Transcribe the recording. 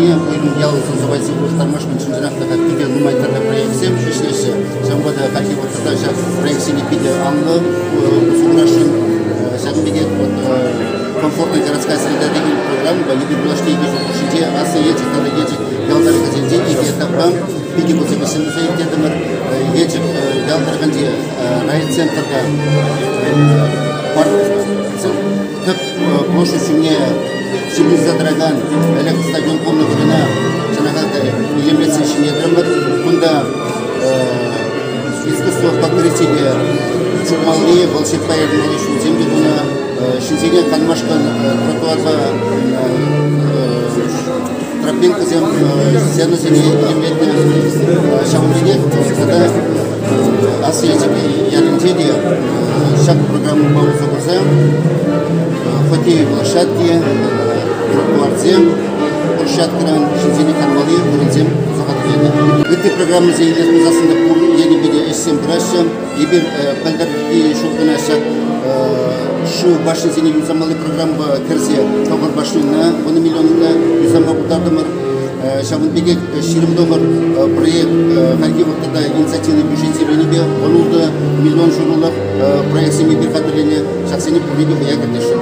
Хулине уйрӑм ял сӑн-сӑпатсем улӑштармашкӑн чӑн-чӑнах та питӗ нумай тӗрлӗ проектсем ӗҫлеҫҫӗ. Ҫавӑнпа та хальхи вӑхӑтра ҫак проектсене питӗ анлӑ усӑ курасшӑн. Ҫакӑн пекех вот комфортная городская среда текен программӑпа эпир юлашки 2 ҫул хушшинче Аслӑ Елчӗк тата Елчӗк ял тӑрӑхӗсенче икӗ этаппа питӗ пысӑк ӗҫсем туса ирттертӗмӗр. Елчӗк ял тӑрӑхӗнче райцентрта парк тӗп площадь ҫумне ҫыпӑҫса тӑракан ӗлӗк стадион пулнӑ вырӑна чӑнахах та илемлетсе ҫӗнетрӗмӗр. Кунта искусство покрытипе чупмалли, велосипедпа ярӑнмалли ҫулсем те тунӑ. Ҫынсене канмашкӑн тротуарпа тропинкӑсем, сценӑсене илемлетнӗ. Ҫавӑн пекех тата Аслӑ Елчӗк ялӗнче те ҫак программӑпа усӑ курса хоккей площадки, тротуарсем, площадкӑран ҫынсене канмалли вырӑнсем туса хатӗрленӗ. Ытти программӑсем илес пулсассӑн та пур енӗпе те ӗҫсем пыраҫҫӗ. Эпир пӗлтӗрхи ҫул кӑна ҫак шыв башнисене юсамалли программӑпа кӗрсе тӑхӑр башньӑна 10 миллион ытла юсама пултартӑмӑр. Ҫавӑн пекех 29 проект хальхи вӑхӑтра инициативный бюджетированипе 16 миллион ҫурӑлӑх проектсем эпир хатӗрленӗ. Ҫаксене пурне те вӑя кӗртесшӗн.